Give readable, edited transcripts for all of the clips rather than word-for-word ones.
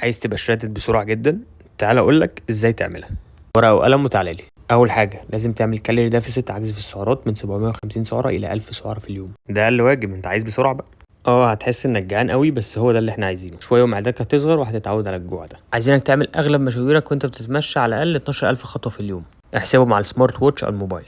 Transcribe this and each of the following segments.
عايز تبقى shredded بسرعة جدا؟ تعال اقول لك ازاي تعملها. ورقة وقلم وتعالى لي. اول حاجة لازم تعمل calorie deficit، عجز في السعرات من 750 سعره الى 1000 سعره في اليوم. ده اقل واجب، انت عايز بسرعة بقى. هتحس انك جعان قوي، بس هو ده اللي احنا عايزينه. شوية ومعدتك هتصغر وهتتعود على الجوع ده. عايزينك تعمل اغلب مشاويرك وانت بتتمشى على الاقل 12000 خطوة في اليوم. احسبه مع ال smart watch او الموبايل.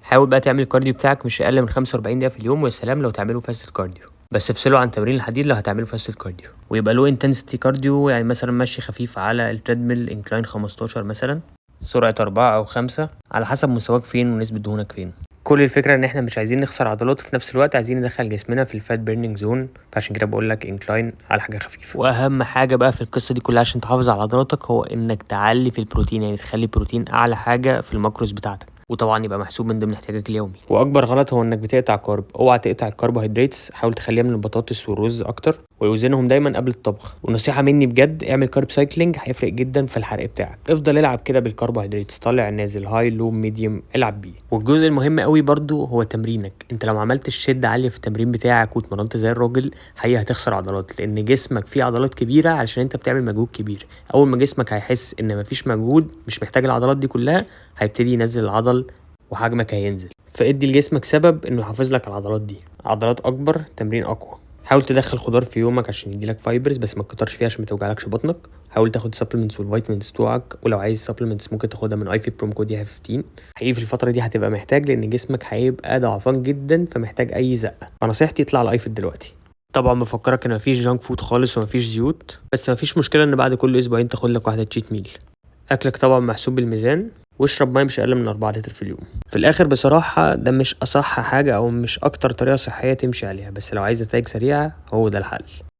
حاول بقى تعمل ال cardio بتاعك مش اقل من 45 دقيقة في اليوم، ويا سلام لو تعمله fasted cardio، بس افصله عن تمرين الحديد لو هتعمله fasted cardio، ويبقى low intensity cardio، يعني مثلا مشي خفيف على ال treadmill incline 15 مثلا، سرعة 4 أو 5 على حسب مستواك فين ونسبة دهونك فين. كل الفكرة إن إحنا مش عايزين نخسر عضلات، وفي نفس الوقت عايزين ندخل جسمنا في ال fat burning zone، فعشان كده بقول لك incline على حاجة خفيفة. وأهم حاجة بقى في القصة دي كلها عشان تحافظ على عضلاتك هو إنك تعلي في البروتين، يعني تخلي البروتين أعلى حاجة في ال macros بتاعتك، وطبعا يبقى محسوب من ضمن احتياجك اليومي. واكبر غلط هو انك بتقطع carb. اوعى تقطع الكربوهيدرات، حاول تخليها من البطاطس والرز اكتر، ويوزنهم دايما قبل الطبخ. ونصيحة مني بجد، اعمل carb cycling، هيفرق جدا في الحرق بتاعك. افضل العب كده بالكربوهيدرات، طالع نازل، high low medium، العب بيه. والجزء المهم قوي برضو هو تمرينك. انت لو ما عملتش شده عالية في التمرين بتاعك واتمرنت زي الراجل حقيقي هتخسر عضلات، لان جسمك فيه عضلات كبيرة علشان انت بتعمل مجهود كبير. اول ما جسمك هيحس ان مفيش مجهود، مش محتاج العضلات دي كلها، هيبتدي ينزل العضل وحجمك هينزل. فادي لجسمك سبب انه يحافظ لك على العضلات دي. عضلات اكبر، تمرين اقوى. حاول تدخل خضار في يومك عشان يديلك fibers، بس ما تكترش فيها عشان ما توجعلكش بطنك. حاول تاخد supplements وال vitamins بتوعك، ولو عايز supplements ممكن تاخدها من ايفي، promo code يحيى 15. حقيقي في الفترة دي هتبقى محتاج، لان جسمك هيبقى ضعفان جدا، فمحتاج اي زقه. فنصيحتي اطلع على ايفي دلوقتي. طبعا بفكرك ان مفيش junk food خالص ومفيش زيوت، بس مفيش مشكلة ان بعد كل اسبوعين تاخد لك واحدة cheat meal. اكلك طبعا محسوب بالميزان، واشرب مية مش اقل من 4 لتر في اليوم. في الاخر بصراحة ده مش اصح حاجة او مش اكتر طريقه صحية تمشي عليها، بس لو عايز نتائج سريعة هو ده الحل.